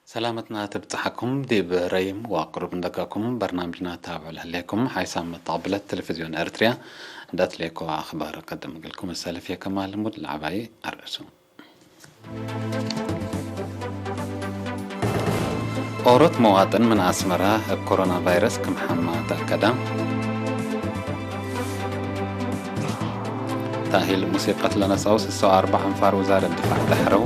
ሰላመትና ትብጽሓኩም ዲብ ረይም ወቅሩብ እንደጋኩም በርናምጅና ታብዕ ለህሌኩም ሓይሳም መተቕብለት ቴሌቪዝዮን ኤርትርያ እንዳትሌኮ ኣኽባር ቀደም እግልኩም ሰለፍ የከማ ልሙድ ለዓባይ ኣርእሱ። ኦሮት መዋጥን ምን ኣስመራ እብ ኮሮና ቫይረስ ክም ሓማ ተኣከዳ። ታሂል ሙሲቀት ለነሳው ስሳው ኣርባዕ ኣንፋር ውዛረት ድፋዕ ተሕረው።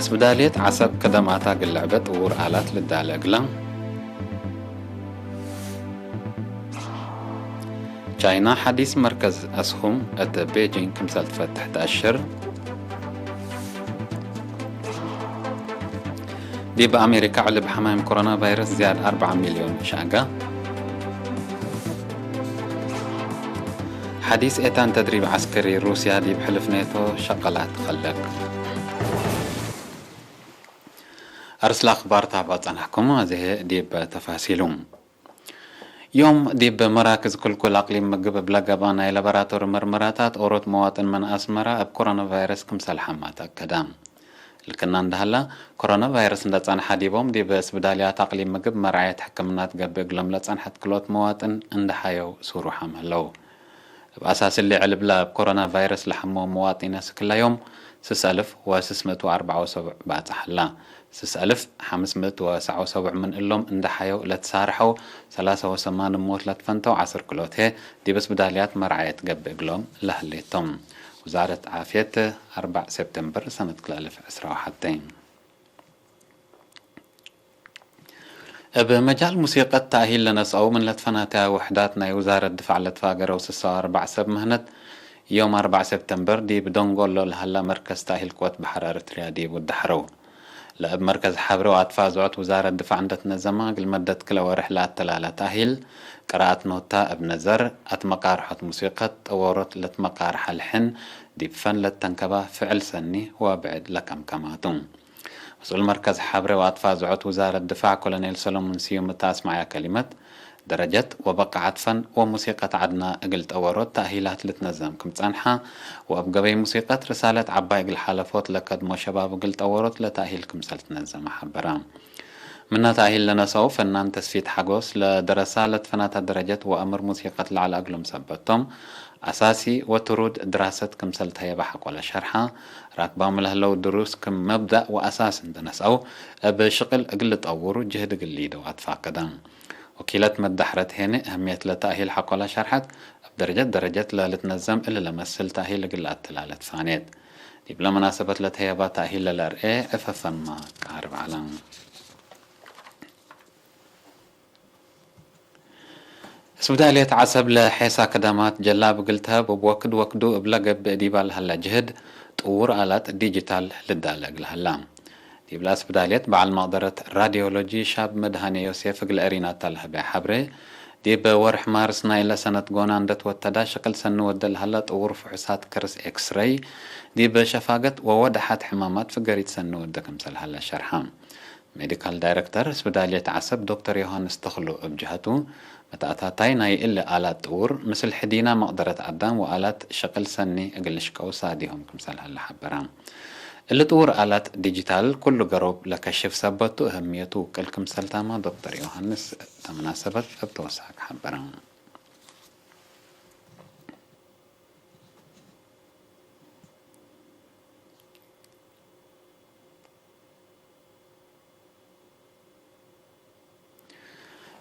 እስብዳልየት ዓሰብ ከደማታ ግልዕበ ጥውር ኣላት ልዳለ እግላ። ቻይና ሓዲስ መርከዝ ኣስኹም እት ቤጂንግ ክምሰል ትፈትሕ ተኣሽር። ዲብ ኣሜሪካ ዕልብ ሓማይም ኮሮና ቫይረስ ዝያድ ኣርብዓ ሚልዮን ሻጋ። ሓዲስ ኤታን ተድሪብ ዓስከሪ ሩስያ ዲብ ሕልፍ ኔቶ ሸቀላት ትኸለቅ። ኣርስላ ኣኽባር ታብዓ ጸናሕኩም ኣዘሄ ዲብ ተፋሲሉ። ዮም ዲብ መራክዝ ክልኩል ኣቅሊም ምግብ እብ ለገብኣ ናይ ላቦራቶሪ መርመራታት ኦሮት መዋጥን መን ኣስመራ እብ ኮሮና ቫይረስ ክምሰል ሓማ ተኣከዳ። ልክና እንዳሃላ፣ ኮሮና ቫይረስ እንዳጸንሓ ዲቦም ዲብ ስብዳልያት ኣቅሊም ምግብ መርዓየት ሕክምና ትገብእ እግሎም ለጸንሐት ክልኦት መዋጥን እንዳሓየው ሱሩሓም ህለው። እብ ኣሳስሊ ዕልብላ እብ ኮሮና ቫይረስ ለሐመው መዋጢነ ስክላዮም ስስ ኣልፍ ወስስ ምእት ወኣርብዓ ወሰቡዕ ባጽሕ ኣላ። ስስ ኣልፍ ሓምስ ምእት ወሰዓ ወሰቡዕ ምን እሎም እንዳ ሓየው ለትሳርሐው ሰላሳ ወሰማን ሞት ለትፈንተው ዓስር ክሎት ዲብ ስብዳልያት መርዓየት ገብእ እግሎም ለህሌቶም። ውዛረት ዓፍየት ኣርባዕ ሴፕተምበር ሰነት ክልተ ኣልፍ ዕስራ ወሓደ። እብ መጃል ሙሲቀት ተእሂል ለነስአው ምን ለትፈናተያ ውሕዳት ናይ ውዛረት ድፋዕ ለትፋገረው ስሳ ወኣርባዕ ሰብ ምህነት ዮም ኣርባዕ ሴፕተምበር ዲብ ደንጎሎ ለሀላ መርከዝ ተእሂል ቅወት በሐር ኤረትርያ ዲቡ ደሐረው። ለእብ መርከዝ ሐብሬ ወኣትፋዝዖት ውዛረት ድፋዕ እንደትነዘማ እግል መደት ክለ ወርሕ ለኣተላለ ተእሂል ቅራኣት ኖታ እብ ነዘር ኣትመቃርሖት ሙሲቀት ጠወሮት ለትመቃርሐ ልሕን ዲብ ፈን ለተንከባ ፍዕል ሰኒ ወብዕድ ለከምከማቱ። መስኡል መርከዝ ሐብሬ ወኣትፋዝዖት ውዛረት ድፋዕ ኮሎኔል ሰሎሞን ስዩም እተ ኣስማዕያ ከሊመት፣ ደረጀት ወበቃዓት ፈን ወሙሲቀት ዓድና እግል ጠወሮት ተእሂላት ልትነዘም ክም ጸንሓ፣ ወእብ ገበይ ሙሲቀት ርሳለት ዓባይ እግል ሓለፎት ለከድሞ ሸባብ እግል ጠወሮት ለተእሂል ክምሰል ትነዘመ ሐበራ። ምና ተእሂል ለነሰው ፈናን ተስፊት ሓጎስ ለደረሳ ለትፈናታ ደረጀት ወአምር ሙሲቀት ለዐለ እግሎም ሰበቶም፣ ኣሳሲ ወትሩድ ድራሰት ክምሰል ተየበ ሐቆለ ሸርሓ፣ ራክባም ለህለው ድሩስ ክም መብዳእ ወኣሳስ እንተነስአው፣ እብ ሽቅል እግል ልጠውሩ ጅህድ እግል ሊደው ኣትፋቀደ። ወኪለት መዳሕረት ሄነ እህምየት ለተእሂል ሐቆለ ሸርሐት፣ እብ ደረጀት ደረጀት ለልትነዘም እሊ ለመስል ተእሂል እግል ኣተላለት ፋኔት። ዲብለ መናሰበት ለተየባ ተእሂል ለለርኤ ዕፈፈማ ቃርብ ዐላ። ስብዳልየት ዓሰብ ለሔሳ ከደማት ጀላብ እግል ተህብ እብ ወክድ ወክዱ እብለ ገብእ ዲባ ለሀላ ጅህድ ጥውር ኣላት ዲጂታል ልዳለ እግል ሀላ። ዲብላ ስብዳልየት በዓል መቅደረት ራዲዮሎጂ ሻብ መድሃኔ ዮሴፍ እግል ኤሪናታ ለሀበ ሐብሬ፣ ዲብ ወርሕ ማርስ ናይለ ሰነት ጎና እንደትወተዳ ሽቅል ሰኒ ወደ ለሀላ ጥውር ፍሑሳት ከርስ ኤክስረይ፣ ዲብ ሸፋገት ወወደሓት ሕማማት ፍገሪት ሰኒ ወደ ክምሰል ሀላ ሸርሓ። ሜዲካል ዳይረክተር ስብዳልየት ዓሰብ ዶክተር ዮሃንስ ተኽሉ እብ ጀሀቱ፣ መተኣታታይ ናይ እሊ ኣላት ጥውር ምስል ሕዲና መቅደረት ኣዳም ወኣላት ሽቅል ሰኒ እግል ንሽቀው ሳዲሆም ክምሰል ሀለ ሐበራ። እሊ ጥውር ኣላት ዲጂታል ኩሉ ገሮብ ለከሽፍ ሰበቱ እህምየቱ ውቅል ክምሰልታማ ዶክተር ዮሃንስ እተ መናሰበት እብ ተወሳክ ሐበራ።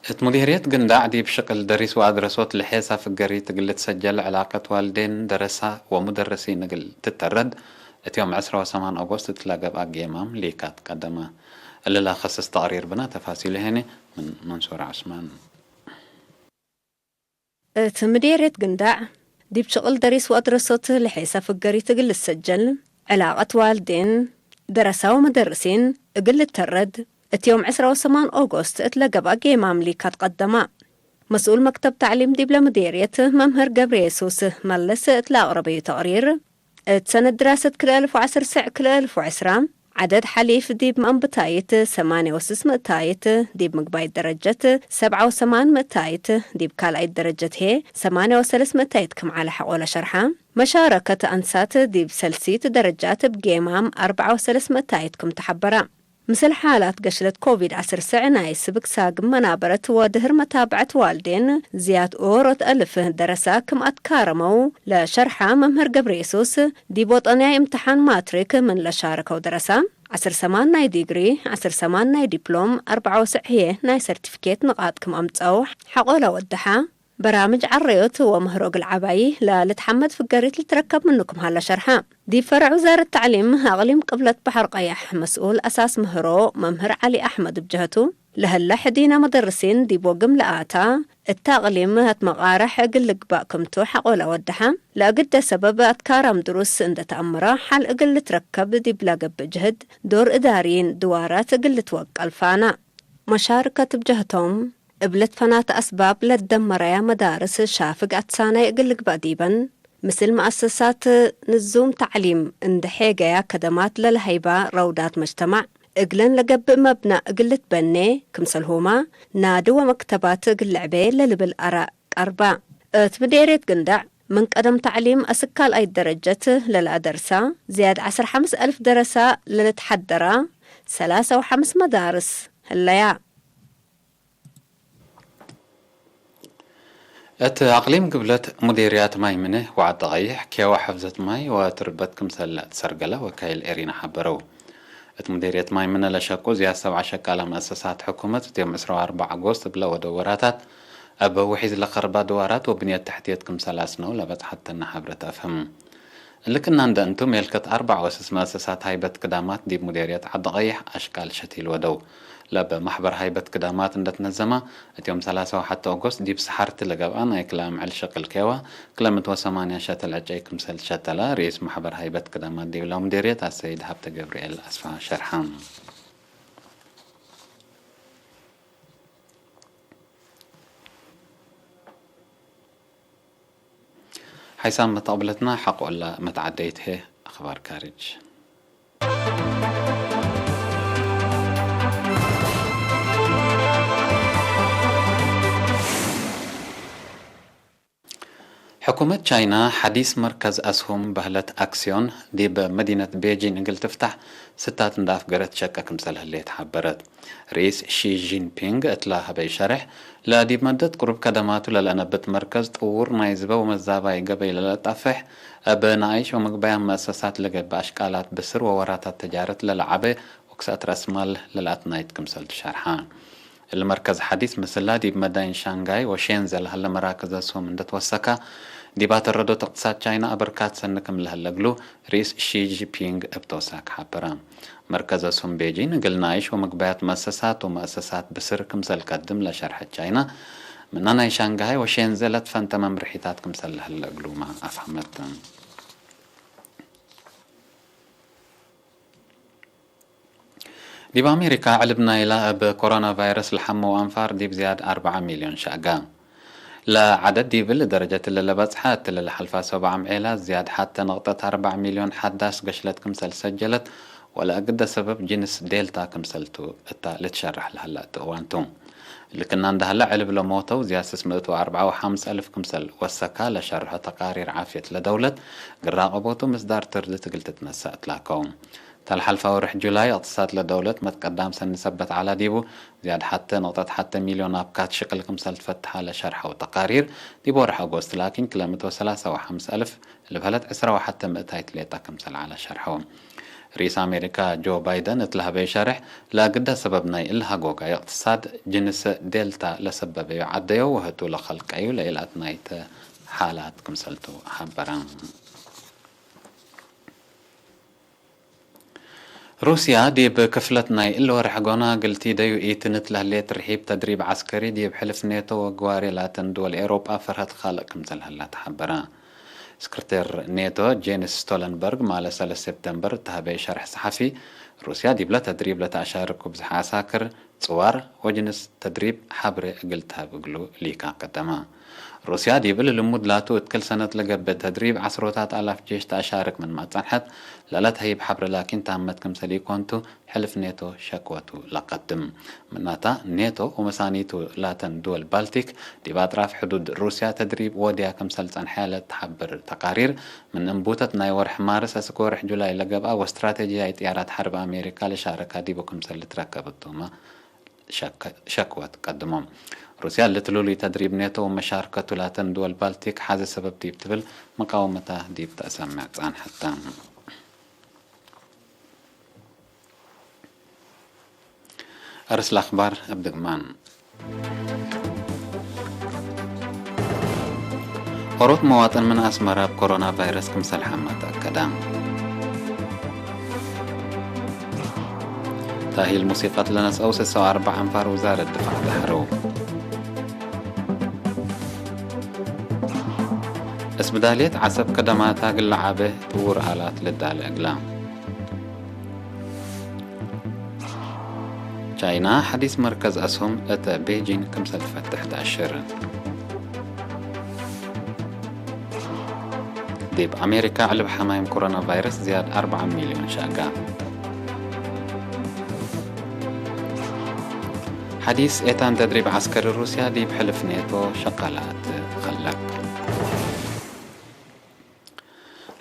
እት ሙዴርየት ግንዳዕ ዲብ ሽቅል ደሪስ ወኣድረሶት ለሔሳ ፍገሪት እግል ልትሰጀል ዕላቀት ዋልዴን ደረሳ ወሙደረሲን እግል ትተረድ እት ዮም ዕስራ ወሰማን ኦጎስት እት ለገብኣ ጌማም ሊካት ቀደመ። እሊ ለኸስስ ተቅሪር ብና ተፋሲሉ ሄኒ ምን መንሱር ዑስማን። እት ምዴርየት ግንዳዕ፣ ዲብ ሽቅል ደሪስ ወአድረሶት ለሔሰ ፍገሪት እግል ልሰጀል፣ ዕላቀት ዋልዴን፣ ደረሳ ወመደርሲን እግል ልተረድ፣ እት ዮም ዕስራ ወሰማን ኦጎስት እት ለገብአ ጌማም ሊካት ቀደማ። መስኡል መክተብ ተዕሊም ዲብለ ምዴርየት መምህር ገብረየሱስ መለስ እት ለአቅረበዩ ተቅሪር፣ እት ሰነት ድራሰት ክልኤ አልፍ ወዐስር ስዕ ክልኤ አልፍ ወዐስራ፣ ዓደድ ሓሊፍ ዲብ ኣንብታይት ሰማንያ ወስስ ምእታይት፣ ዲብ ምግባይት ደረጀት ሰብዓ ወሰማን ምእታይት፣ ዲብ ካልኣይት ደረጀት ሄ ሰማንያ ወሰለስ ምእታይት ክም ዓለ ሓቆለ ሸርሓ። መሻረከት ኣንሳት ዲብ ሰልሲት ደረጃት ብጌማም ኣርብዓ ወሰለስ ምእታይት ክም ተሓበራ። ምስል ሓላት ገሽለት ኮቪድ ዓሰርተ ናይ ስብክ ሳግም መናበረት ወድህር መታብዐት ዋልዴን ዝያድ ኦሮት ኣልፍ ደረሳ ክም ኣትካረመው ለሸርሓ መምህር ገብረ የሱስ፣ ዲብ ወጠንያ እምትሓን ማትሪክ ምን ለሻረከው ደረሳ፣ ዓሰርተ ሰማን ናይ ዲግሪ፣ ዓሰርተ ሰማን ናይ ዲፕሎም፣ ኣርብዓ ወስዕ ህየ ናይ ሰርቲፊኬት ንቓጥ ክም ኣምጸው ሓቆላ ወደሓ። በራምጅ ዓረዮት ወምህሮ እግል ዓባይ ለልትሓመድ ፍገሪት ልትረከብ ምንኩም ሃላ ሸርሓ። ዲብ ፈረዕ ውዛረት ተዕሊም ኣቕሊም ቅብለት ባሕር ቀያሕ መስኡል ኣሳስ ምህሮ መምህር ዓሊ ኣሕመድ ብጀህቱ፣ ለህለ ሕዲና መደርሲን ዲብ ወግም ለኣታ፣ እታ ኣቕሊም ኣትመቓርሕ እግል ልግባእ ክምቱ ሓቆላ ወደሓ። ለእግደ ሰበብ ኣትካራም ድሩስ እንደ ተኣምራ ሓል እግል ልትረከብ ዲብ ለገብእ ጅህድ ዶር እዳሪን ድዋራት እግል ልትወቀል ፋና። መሻርከት ብጀህቶም፣ እብለት ፈናት ኣስባብ ለደመረያ መዳርስ ሻፍግ ኣትሳናይ እግል ልግባእ ዲበን፣ ምስል መኣሰሳት ንዙም ተዕሊም እንደ ሔገያ ከደማት ለለሀይባ ረውዳት መጅተማዕ፣ እግለን ለገብእ መብናእ እግል ልትበኔ፣ ክምሰልሁማ ናዲ ወመክተባት እግል ልዕቤ ለልብል ኣራእ ቀርባ። እት ምዴርየት ግንዳዕ፣ ምን ቀደም ተዕሊም እስክ ካልኣይት ደረጀት ለለኣደርሳ፣ ዝያድ ዓሰርተ ሓምስ ኣልፍ ደረሳ ለልትሓደራ፣ ሰላሳ ወሓምስ መዳርስ ህለያ። እት ኣቕሊም ግብለት ሙዴርያት ማይ ምነ ወዓዲ ቐይሕ ኬዋ ሐፍዘት ማይ ወትርበት ክምሰል እትሰርገለ ወካይል ኤሪና ሓበረው። እት ሙዴርየት ማይ ምነ ለሸቁ ዝያድ ሰብዓ ሸቃላ መእሰሳት ሕኩመት እትዮም ዕስራ ወኣርባዕ ኣጎስት እብለ ወደ ወራታት እብ ውሒዝ ለኸርባ ድዋራት ወብንየት ተሕትየት ክምሰል ኣስነው ለበጽሐተና ሓብረት ኣፍህም። እልክና እንደ እንቱ ሜልከት ኣርባዕ ወስስ መእሰሳት ሃይበት ክዳማት ዲብ ሙዴርየት ዓዲ ቐይሕ ኣሽቃል ሸቲል ወደው። ለበ ማሕበር ሃይበት ክዳማት እንደትነዘማ፣ እትዮም ሰላሳ ወሓተ ኦጎስት ዲብ ሰሓርቲ ለገብኣ ናይ ክልኣም ዕል ሸቅል ኬዋ፣ ክለምት ወሰማንያ ሸተል ዕጨይ ክምሰል ሸተላ፣ ርኢስ ማሕበር ሃይበት ክዳማት ዲብላ ሙዴርየት ኣሰይድ ሃብተ ገብርኤል ኣስፋ ሸርሓ። ሓይሳም መተቕብለትና ሓቆላ መተዓደይት ሄ ኣኽባር ካርጅ። ሕኩመት ቻይና ሓዲስ መርከዝ ኣስሁም ባህለት ኣክስዮን ዲብ መዲነት ቤጂን እግል ትፍታሕ ስታት እንዳ ኣፍገረት ሸቀ ክምሰል ህሌት ሓበረት። ርኢስ ሺ ጂንፒንግ እትላ ሀበይ ሸርሕ፣ ለዲብ መደት ቅሩብ ከደማቱ ለለአነብት መርከዝ ጥውር ናይ ዝበው መዛባይ ገበይ ለለጣፍሕ፣ እብ ነኣይሽ ወምግባያ መእሰሳት ለገብእ ኣሽቃላት ብስር ወወራታት ተጃረት ለለዓበ ወክሰአት ረእስማል ለለኣትናይት ክምሰል ትሸርሓ። እሊ መርከዝ ሓዲስ ምስላ ዲብ መዳይን ሻንጋይ ወሼንዘ ለሀለ መራክዝ ኣስሁም እንደትወሰካ፣ ዲብ ኣተረዶት እቅትሳድ ቻይና ኣበርካት ሰኒ ክም ለሀለ እግሉ ርኢስ ሺ ጂፒንግ እብ ተወሳክ ሓበረ። መርከዝ ኣስሁም ቤጂን እግል ነኣይሽ ወምግባያት መእሰሳት ወመእሰሳት ብስር ክምሰል ቀድም ለሸርሐት ቻይና፣ ምና ናይ ሻንጋይ ወሼንዘ ለትፈንተ መምርሒታት ክምሰል ለሀለ እግሉማ ኣፍሀመት። ዲብ ኣሜሪካ ዕልብ ናይላ እብ ኮሮና ቫይረስ ለሓመው ኣንፋር ዲብ ዝያድ ኣርብዓ ሚልዮን ሸእጋ። ለዓደድ ዲብል ደረጀት ለለበጽሐ እት ለለሓልፋ ሰብዓ ምዔላት ዝያድ ሓተ ነቕጠት ኣርባዕ ሚልዮን ሓዳስ ገሽለት ክምሰል ሰጀለት፣ ወለእግደ ሰበብ ጅንስ ዴልታ ክምሰልቱ እታ ልትሸራሕ ለሀላ እት እዋንቱ። ልክና እንዳህለ ዕልብ ለሞተው ዝያድ ስስ ምእት ወኣርብዓ ወሓምስ ኣልፍ ክምሰል ወሰካ ለሸርሖ ተቃሪር ዓፍየት ለደውለት፣ ግራቀቦቱ ምስዳር ትርድት እግል ትትነሳ እትላከው። ተልሓልፋ ወርሕ ጁላይ እቅትሳድ ለደውለት መትቀዳም ሰኒ ሰበት ዓላ ዲቡ፣ ዝያድ ሓተ ነቕጠት ሓተ ሚልዮን ኣብካት ሽቅል ክምሰል ትፈትሓ ለሸርሐው ተቃሪር፣ ዲብ ወርሕ ኣጎስት ላኪን ክለምት ወሰላሳ ወሓምስ ኣልፍ ልብሀለት ዕስራ ወሓተ ምእታይት ሌጣ ክምሰል ዓላ ሸርሐው። ርኢስ ኣሜሪካ ጆ ባይደን እት ለሀበይ ሸርሕ፣ ለግዳ ሰበብ ናይ እልሃጎጋ እቅትሳድ ጅንስ ዴልታ ለሰበበዩ ዓደዮ ወህቱ ለኸልቀዩ ለኢልኣት ናይተ ሓላት ክምሰልቱ ሓበረ። ሩስያ ዲብ ክፍለት ናይ እሊ ወርሕ ጎና ግልቲ ደዩ ኢትንት ለህሌት ርሒብ ተድሪብ ዓስከሪ ዲብ ሕልፍ ኔቶ ወግዋሬ ላተን ድወል ኤሮጳ ፈርሀት ኻልእ ክምሰል ህላ ተሓበረ። ስክርቴር ኔቶ ጄንስ ስቶለንበርግ ማለ ሰለስተ ሴፕተምበር እተሃበየ ሸርሕ ሰሓፊ፣ ሩስያ ዲብለ ተድሪብ ለተኣሻርኩ ብዝሓ ዓሳክር፣ ጽዋር ወጅንስ ተድሪብ ሓብሬ እግል ትሀብ እግሉ ሊካ ቀደማ። ሩስያ ዲብል ልሙድ ላቱ እትክል ሰነት ለገብእ ተድሪብ ዓስሮታት ኣላፍ ጄሽ ተኣሻርክ ምን ማጸንሐት ለለት ሀይብ ሐብረ ላኪን ታመት ክምሰል ኢኮንቱ ሕልፍ ኔቶ ሸክወቱ ለቀድም። ምናታ ኔቶ ወመሳኒቱ ላተን ድወል ባልቲክ ዲብ ኣጥራፍ ሕዱድ ሩስያ ተድሪብ ወድያ ክምሰል ጸንሐ ለትሓብር ተቃሪር ምን እንቡተት ናይ ወርሕ ማርስ እስክ ወርሕ ጁላይ ለገብኣ ወስትራቴጂያይ ጥያራት ሐርብ ኣሜሪካ ለሻረካ ዲቡ ክምሰል ልትረከብ እቶማ ሸክ-፣ ሸክወት ቀድሞም። ሩስያ ልትሉሉይ ተድሪብ ኔቶ ወመሻርከቱ ላተን ድወል ባልቲክ ሐዘ ሰበብ ዲብ ትብል መቃወመታ ዲብ ተእሰምዕ ጻንሐታ። ኣርስላ ኣኽባር ኣብ ድግማን። ኦሮት መዋጥን ምን ኣስመራ ብኮሮና ቫይረስ ክምሰል ሓማ ተኣከዳ። ታሂል ሙሲቀት ለነስአው ስሰው ኣርባዕ ኣንፋር ውዛረት ድፋዕ ዳሕረው። እስብዳልየት ዓሰብ ከደማታ ግለ ዓበ ጥውር ኣላት ልዳለ እግላ። ቻይና ሓዲስ መርከዝ ኣስሆም እተ ቤጂን ክምሰል ትፈትሕ ተኣሽር። ዲብ ኣሜሪካ ዕልብ ሓማይም ኮሮና ቫይረስ ዝያድ ኣርብዓ ሚልዮን ሻጋ። ሓዲስ ኤታን ተድሪብ ዓስከሪ ሩስያ ዲብ ሕልፍ ኔቶ ሸቃላት ኸለቅ።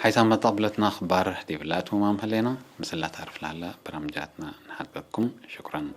ሓይሳም መጠቕብለትና ኣኽባር ዲብላ እትሙማም ህሌና ምስላ ታርፍ ላላ በራምጃትና ንሓቀኩም። ሽኩራን።